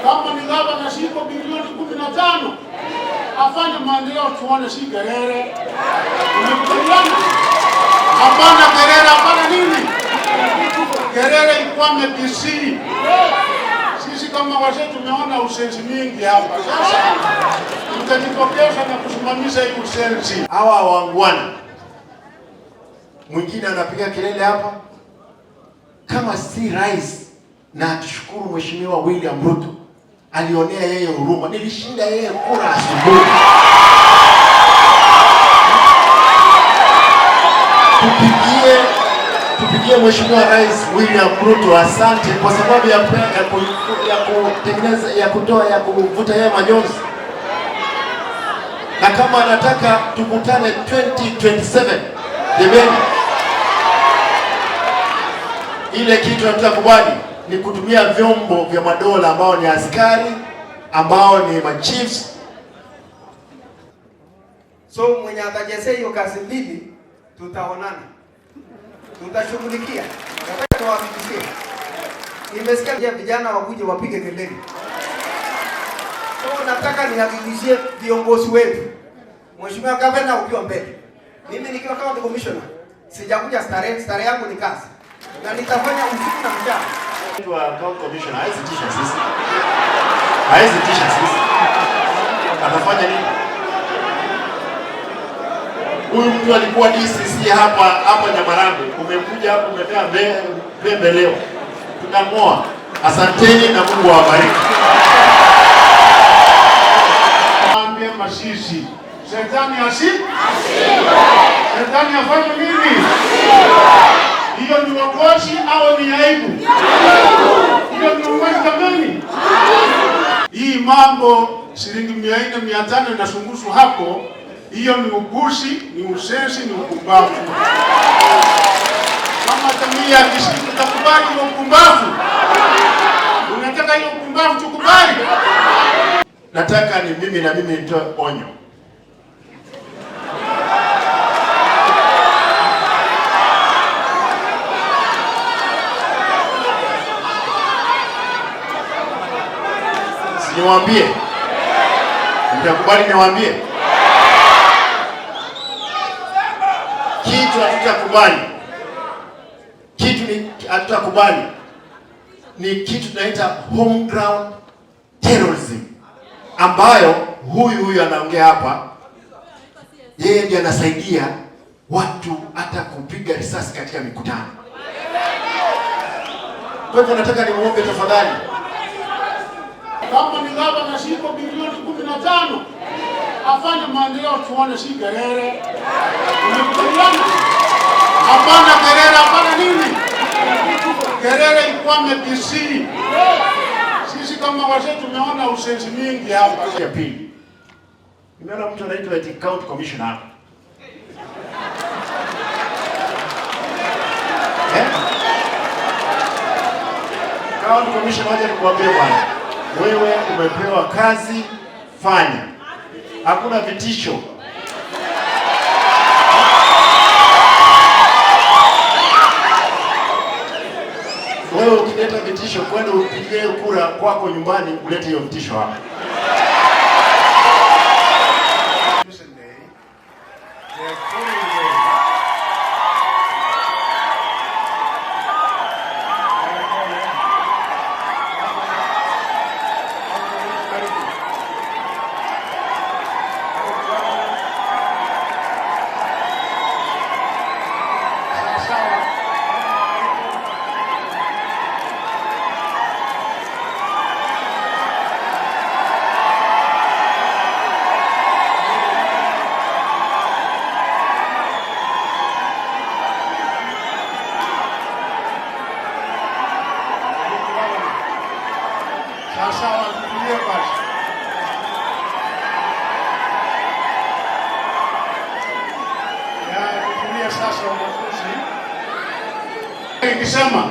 Kama ni gavana shiko bilioni 15 afanye maendeleo, tuone, si kelele. Umekubaliana? Hapana kelele, hapana nini? Kelele ikwame Kisii. Sisi kama wazee tumeona usenzi mingi hapa. Sasa tutajitokeza na kusimamisha hii usenzi. Hawa waungwana, mwingine anapiga kelele hapa kama si rais, na tushukuru Mheshimiwa William Ruto alionea yeye huruma, nilishinda yeye kura asubuhi. Tupigie Mheshimiwa Rais William Ruto asante kwa sababu ya kutengeneza, ya kutoa, ya kuvuta yeye majonzi, na kama anataka tukutane 2027 jameni, ile kitu hatutakubali ni kutumia vyombo vya madola ambao ni askari, ambao ni machiefs. So mwenye atachezea hiyo kazi mbili, tutaonana, tutashughulikia. Nataka niwahakikishie, nimesikia vijana wakuje wapige kelele. So nataka nihakikishie viongozi wetu, Mheshimiwa Gavana ukiwa mbele, mimi nikiwa county commissioner sijakuja starehe, starehe yangu ni kazi na nitafanya usiku na mchana. Wa county commissioner hawezi tisha sisi, hawezi tisha sisi. Atafanya nini? Huyu mtu alikuwa DCC hapa hapa Nyamarambe, umekuja hapo umekaa pembe leo, tunang'oa. Asanteni na Mungu awabariki. Ambie Masisi, shetani asi shetani afanye nini? Hiyo ni uongozi au ni aibu? Hiyo ni uongozi jamani? Hii mambo shilingi 400 500 inazungushwa hapo, hiyo ni ugushi, ni usenzi, ni upumbavu. Kama jamii ya Kisii tutakubali hiyo upumbavu? Unataka hiyo upumbavu tukubali? Nataka ni mimi na mimi nitoe onyo. Niwaambie? Mtakubali niwaambie? Kitu hatutakubali. Kitu ni hatutakubali ni kitu tunaita homegrown terrorism, ambayo huyu huyu anaongea hapa, yeye ndiye anasaidia watu hata kupiga risasi katika mikutano. Kwa hivyo nataka nimuombe tafadhali, Kama ni gavana shiko bilioni 15 afanye maendeleo, tuone, si kelele. Umekubaliana? Hapana kelele, hapana nini? Kelele ikwame Kisii. Sisi kama wazee tumeona usenzi mingi hapa. Ya pili, nimeona mtu anaitwa eti county commissioner hapa. Eh? County commissioner, wacha nikuambie bwana, wewe umepewa kazi, fanya. Hakuna vitisho. Wewe ukileta vitisho, kwenda upigie kura kwako nyumbani, ulete hiyo vitisho hapa. Sasa watulie basi. Ya, tutulie sasa wanafunzi. Nikisema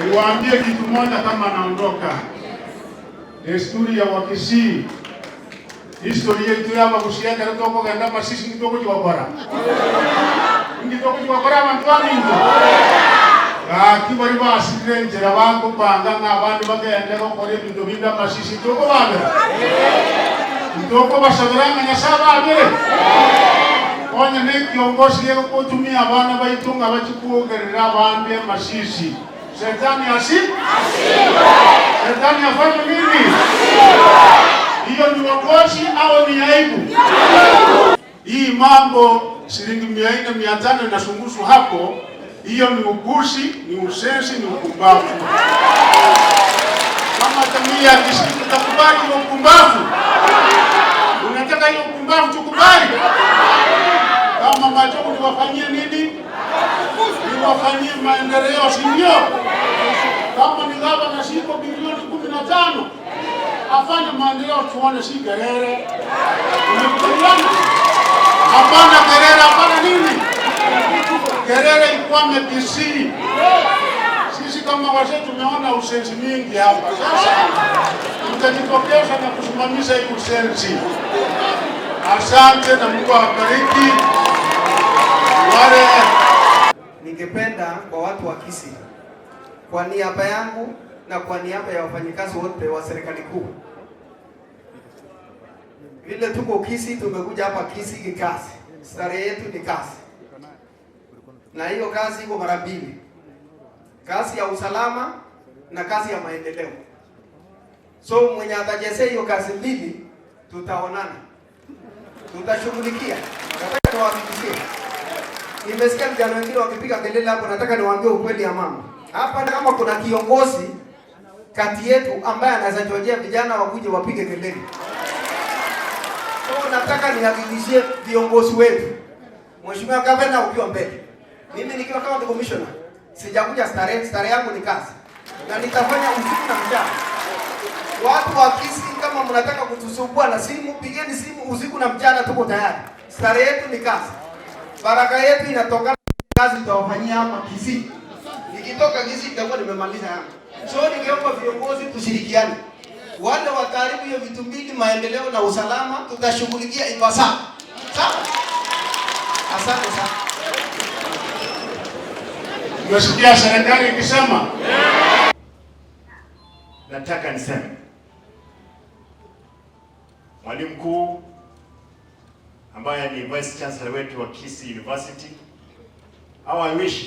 niwaambie kitu moja kama naondoka. Desturi ya Wakisii, history yetu ya Abagusii ekero tokogenda Masisi nitogochigokora, nitogochigokora abantu baminto. Gaki bari basirire njira bakupanga ng'abandu bagende gukora ebintu bindi amasisi toko babere. Toko basabiranga Nyasaye babere. Onya ne kiongozi yego kutumia abana baitu nga bachikuogerera abandu amasisi. Shetani asi? Shetani afanye nini? Hiyo ni uongozi au ni aibu? Hii mambo shilingi 400 500 inazungushwa hapo, hiyo ni ugushi, ni usensi, ni upumbavu. Kama jamii ya Kisii tutakubali upumbavu? Unataka hiyo upumbavu tukubali? Kama majogo niwafanyie nini? Niwafanyie maendeleo, si ndio? Kama ni gavana siko bilioni 15 afanye maendeleo, tuone si kelele. Umekubaliana? Hapana kelele, hapana nini? Kelele ikwame Kisii. Sisi kama wazee tumeona usenzi mingi hapa. Sasa tutajitokeza na kusimamisha hii usenzi. Asante na Mungu awabariki. Wale ningependa kwa watu wa Kisii, kwa niaba yangu na kwa niaba ya wafanyikazi wote wa serikali kuu, vile tuko Kisii, tumekuja hapa Kisii kikazi. Starehe yetu ni kazi, na hiyo kazi iko mara mbili: kazi ya usalama na kazi ya maendeleo. So mwenye atachezea hiyo kazi mbili, tutaonana, tutashughulikia. Nataka niwahakikishie, nimesikia vijana wengine wakipiga kelele hapo. Nataka niwaambie ukweli ya mama hapa, kama kuna kiongozi kati yetu ambaye anaweza chochea vijana wakuje wapige kelele. So nataka nihakikishie viongozi wetu, Mheshimiwa Gavana ukiwa mbele, mimi nikiwa county commissioner, sijakuja starehe. Starehe yangu ni kazi, na nitafanya usiku na mchana. Watu wa Kisii, kama mnataka kutusumbua na simu, pigeni simu usiku na mchana, tuko tayari. Starehe yetu ni kazi, baraka yetu inatokana na kazi tutawafanyia hapa Kisii. Nikitoka Kisii nitakuwa nimemaliza yangu. So ningeomba viongozi tushirikiane, wale wataharibu hiyo vitu mbili, maendeleo na usalama, tutashughulikia ipasavyo. Sawa? Asante sana. Umesikia serikali ikisema? Nataka niseme mwalimu mkuu ambaye ni Vice Chancellor wetu wa Kisii University, au I wish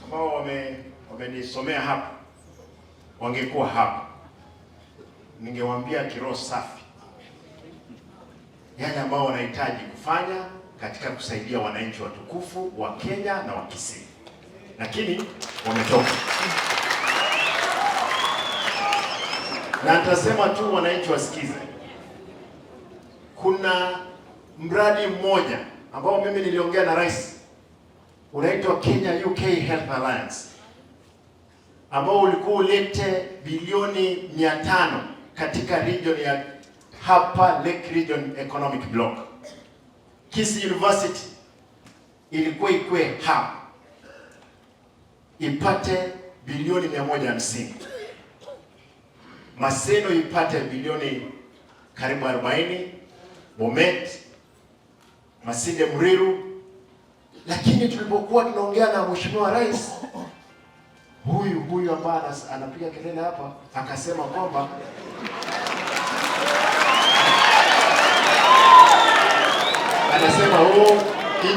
ambao wamenisomea hapa wangekuwa hapa, ningewaambia kiroho safi yale ambao wanahitaji kufanya katika kusaidia wananchi watukufu wa Kenya na wa Kisii, lakini wametoka. Na nitasema tu wananchi wasikize, kuna mradi mmoja ambao mimi niliongea na rais, unaitwa Kenya UK Health Alliance, ambao ulikuwa ulete bilioni 500 katika region ya hapa Lake Region Economic Block. Kisii University ilikuwa ikue hapa ipate bilioni 150, Maseno ipate bilioni karibu 40, Bomet, Masinde Muriru. Lakini tulipokuwa tunaongea na Mheshimiwa Rais huyu ambaye anapiga kelele hapa, akasema kwamba anasema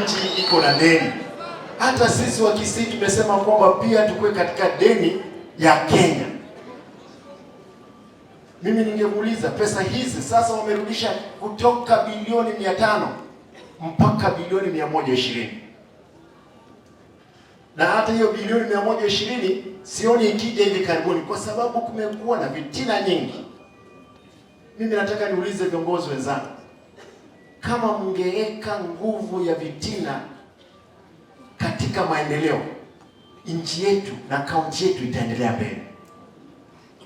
nchi iko na deni. Hata sisi wa Kisii tumesema kwamba pia tukue katika deni ya Kenya. Mimi ningemuuliza pesa hizi sasa wamerudisha kutoka bilioni 500 mpaka bilioni 120. Na hata hiyo bilioni 120 sioni ikija hivi karibuni, kwa sababu kumekuwa na vitina nyingi. Mimi nataka niulize viongozi wenzangu, kama mngeweka nguvu ya vitina katika maendeleo, nchi yetu na kaunti yetu itaendelea mbele.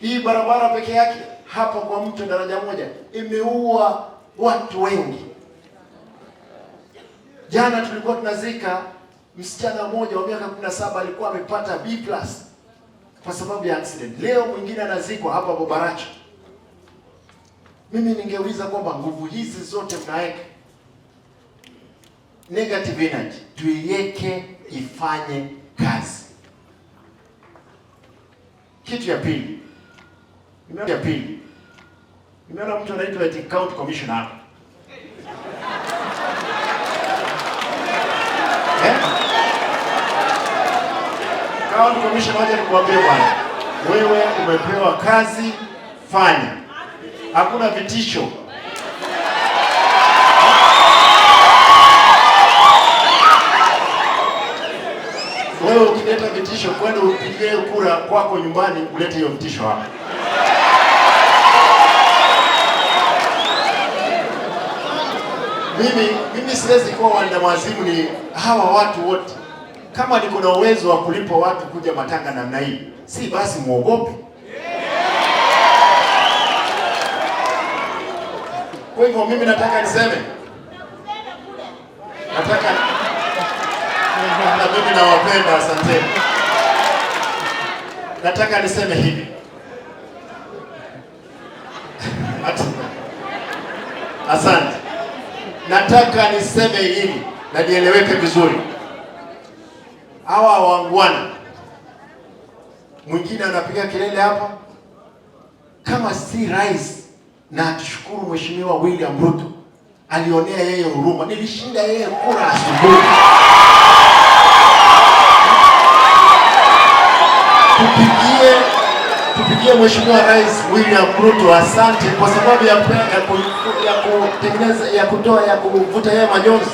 Hii barabara peke yake hapa kwa mto daraja moja imeua watu wengi. Jana tulikuwa tunazika msichana mmoja wa miaka 17 alikuwa amepata B+ kwa sababu ya accident. Leo mwingine anazikwa hapa Bobaracho. Mimi ningeuliza kwamba nguvu hizi zote mnaweka negative energy, tuiweke ifanye kazi. Kitu ya pili, nimeona mtu anaitwa eti county commissioner hapa. Eh? County commissioner, wacha nikuambie bwana, wewe umepewa kazi, fanya. Hakuna vitisho. Wewe ukileta vitisho, kwenda upigie kura kwako nyumbani, ulete hiyo vitisho hapa. Mimi siwezi kuwa wandawazimu ni hawa watu wote. Kama niko na uwezo wa kulipa watu kuja matanga namna hii, si basi muogope? Kwa hivyo mimi nataka niseme, nataka na mimi nawapenda, asanteni. Nataka niseme hivi. Asante. Nataka niseme hili na nieleweke vizuri. Hawa wangwana, mwingine anapiga kelele hapa kama si rais, na tushukuru Mheshimiwa William Ruto alionea yeye huruma. Nilishinda yeye kura asubuhi. Tupigie Mheshimiwa Rais William Ruto asante kwa sababu ya kutengeneza, ya kutoa, ya kuvuta yeye majonzi.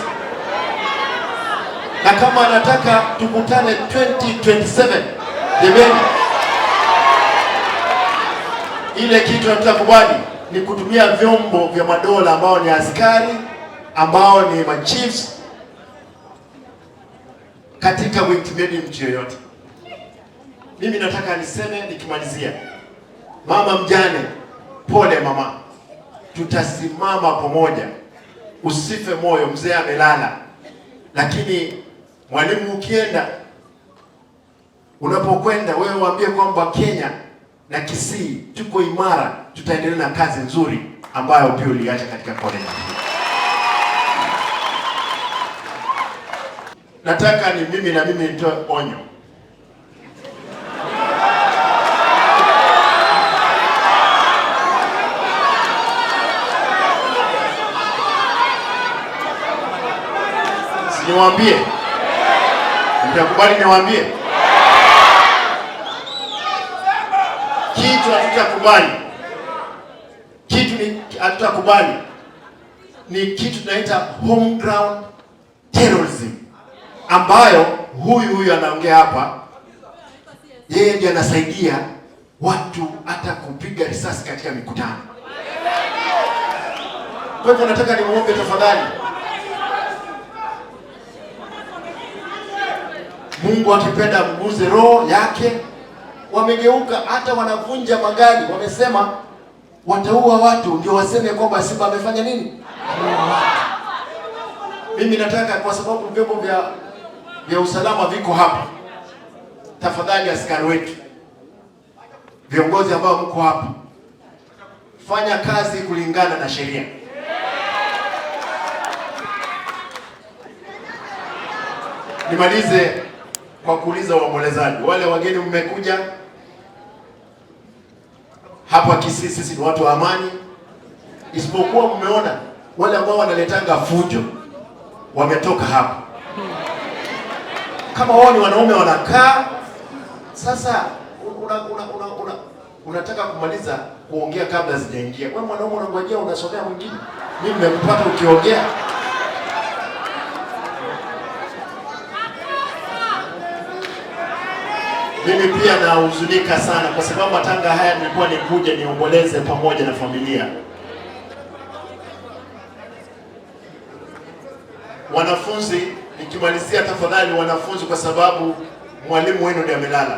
Na kama anataka tukutane 2027, jamani, ile kitu hatutakubali ni kutumia vyombo vya madola ambao ni askari, ambao ni machiefs katika kuintimidate mtu yoyote. Mimi nataka niseme nikimalizia, mama mjane, pole mama, tutasimama pamoja, usife moyo, mzee amelala. Lakini mwalimu, ukienda, unapokwenda wewe waambie kwamba Kenya na Kisii tuko imara, tutaendelea na kazi nzuri ambayo pia uliacha katika college hii. Nataka ni mimi na mimi nitoe onyo. Niwaambie? Mtakubali niwaambie? Kitu hatutakubali. Kitu ni hatutakubali ni kitu tunaita homegrown terrorism, ambayo huyu anaongea hapa, yeye ndiye anasaidia watu hata kupiga risasi katika mikutano. Kwa hivyo nataka nimuombe tafadhali, Mungu akipenda mguze roho yake. Wamegeuka hata wanavunja magari, wamesema wataua watu ndio waseme kwamba Simba amefanya nini? Ameua watu. Mimi nataka, kwa sababu vyombo vya usalama viko hapa, tafadhali askari wetu, viongozi ambao mko hapa, fanya kazi kulingana na sheria. Nimalize kwa kuuliza waombolezaji, wale wageni mmekuja hapa Kisii, sisi ni watu wa amani, isipokuwa mmeona wale ambao wanaletanga fujo wametoka hapa. Kama wao ni wanaume wanakaa sasa, unataka kumaliza kuongea kabla sijaingia. Wewe mwanaume unangojea unasomea mwingine, mimi nimekupata ukiongea. Mimi pia nahuzunika sana kwa sababu matanga haya nilikuwa nikuje niomboleze pamoja na familia. Wanafunzi, nikimalizia tafadhali wanafunzi, kwa sababu mwalimu wenu ndiye amelala.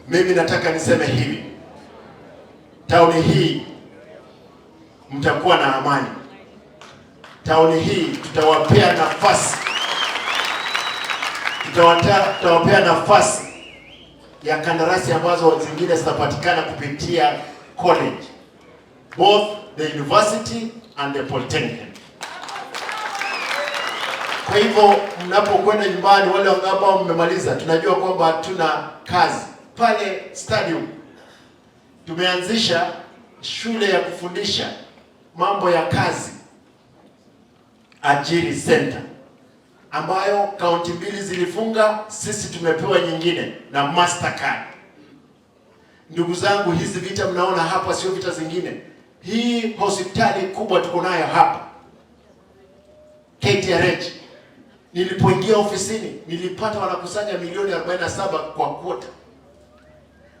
Mimi nataka niseme hivi, tauni hii mtakuwa na amani. Tauni hii tutawapea nafasi. Tutawapea nafasi ya kandarasi ambazo zingine zitapatikana kupitia college, both the university and the polytechnic. Kwa hivyo mnapokwenda nyumbani, wale ambao mmemaliza, tunajua kwamba hatuna kazi, Pale stadium tumeanzisha shule ya kufundisha mambo ya kazi, Ajiri Center, ambayo kaunti mbili zilifunga, sisi tumepewa nyingine na Mastercard. Ndugu zangu, hizi vita mnaona hapa sio vita zingine. Hii hospitali kubwa tuko nayo hapa KTRH, nilipoingia ofisini nilipata wanakusanya milioni 47 kwa quarter.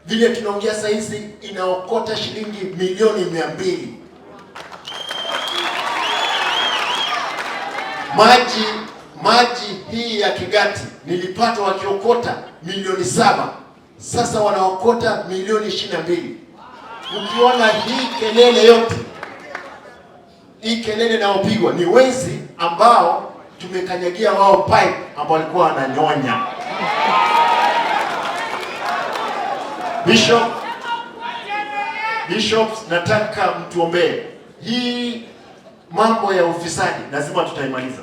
Vile tunaongea saa hizi inaokota shilingi milioni 200. Maji hii ya Kigati nilipata wakiokota milioni 7, sasa wanaokota milioni 22. Ukiona hii kelele yote, hii kelele inayopigwa ni wezi ambao tumekanyagia wao pipe ambao walikuwa wananyonya. Bishops, nataka mtuombee. Hii mambo ya ufisadi lazima tutaimaliza,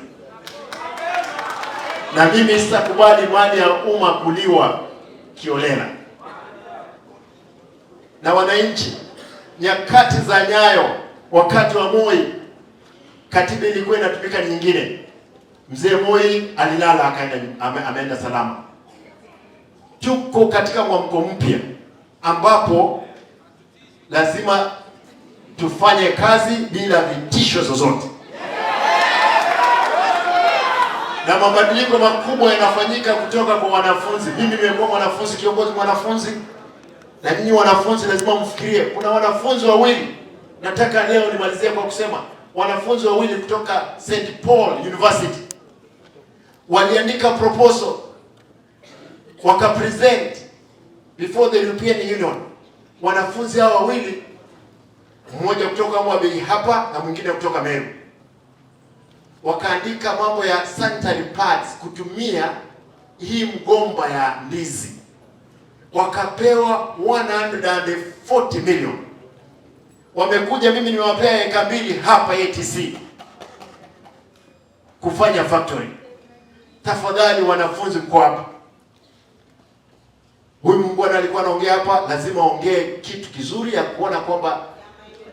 na mimi sitakubali mali ya umma kuliwa kiholela. Na wananchi, nyakati za Nyayo, wakati wa Moi, katiba ilikuwa inatumika nyingine. Mzee Moi alilala akaenda, ameenda salama. Tuko katika mwamko mpya ambapo lazima tufanye kazi bila vitisho zozote, na mabadiliko makubwa yanafanyika kutoka kwa wanafunzi. Mimi nimekuwa mwanafunzi, kiongozi mwanafunzi, na nyinyi wanafunzi lazima mfikirie. Kuna wanafunzi wawili, nataka leo nimalizie kwa kusema wanafunzi wawili kutoka St Paul University waliandika proposal wakapresent before the European Union. Wanafunzi hao wawili, mmoja kutoka Mwabei hapa na mwingine kutoka Meru, wakaandika mambo ya sanitary pads kutumia hii mgomba ya ndizi, wakapewa 140 million. Wamekuja, mimi nimewapea eka 2 hapa ATC kufanya factory. Tafadhali wanafunzi, mko hapa, huyu mbwana alikuwa anaongea hapa, lazima aongee kitu kizuri ya kuona kwamba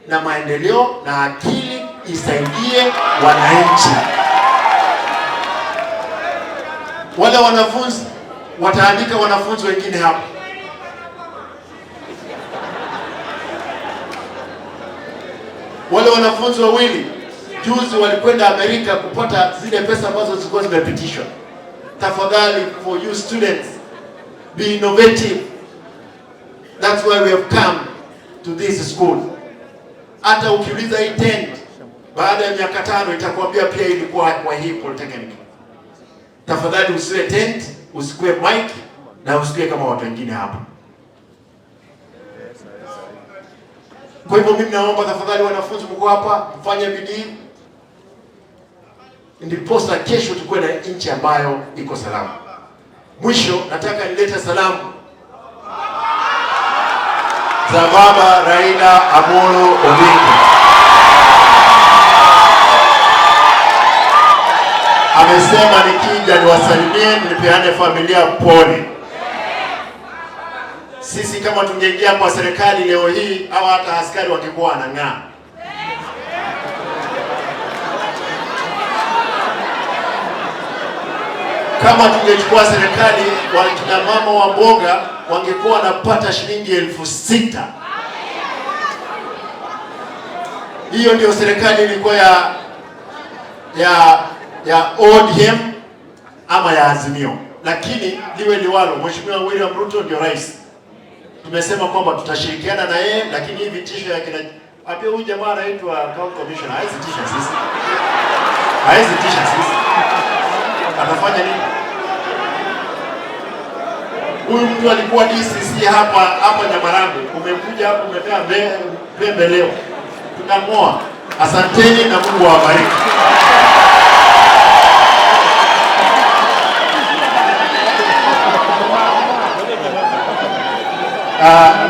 na maendeleo na akili isaidie wananchi. Wale wanafunzi wataandika wanafunzi wengine hapa. Wale wanafunzi wawili juzi walikwenda Amerika kupata zile pesa ambazo zilikuwa zimepitishwa. Tafadhali, for you students, be innovative. That's why we have come to this school. Hata ukiuliza hii tent baada ya miaka 5 itakwambia pia ilikuwa kwa hii polytechnic. Tafadhali usiwe tent, usikue mic na usikue kama watu wengine hapa. Kwa hivyo mimi naomba tafadhali wanafunzi mko hapa, mfanye bidii ndiposa kesho tukue na nchi ambayo iko salama. Mwisho nataka nilete salamu za Baba Raila Amolo Odinga. Amesema nikija niwasalimie, nipeane familia pole. Sisi kama tungeingia kwa serikali leo hii, au hata askari wangekuwa wanang'aa. Kama tungechukua serikali, wakina mama wa mboga wangekuwa wanapata shilingi 6,000. Hiyo ndio serikali ilikuwa ya ODM ama ya Azimio. Lakini liwe liwalo, Mheshimiwa William Ruto ndio rais. Tumesema kwamba tutashirikiana na yeye, lakini hii vitisho ya kina apia huyu jamaa anaitwa county commissioner haizi tisha sisi. Haizi tisha sisi. Atafanya nini? Huyu mtu alikuwa DCC hapa Nyamarambe, umekuja hapa umepea pembe leo. Tunamoa. Asanteni na Mungu awabariki.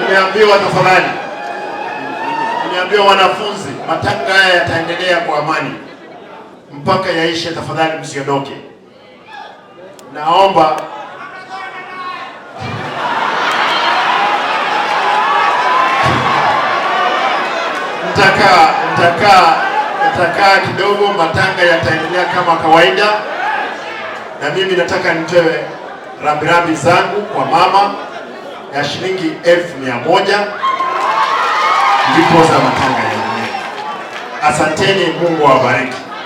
Nimeambiwa tafadhali, nimeambiwa wanafunzi, matanga haya yataendelea kwa amani mpaka yaishe. Tafadhali msiondoke. Naomba Nitakaa kidogo, matanga yataendelea kama kawaida, na mimi nataka nitoe rambirambi zangu kwa mama ya shilingi 100,000 ndipo za matanga yaendelee. Asanteni, Mungu awabariki.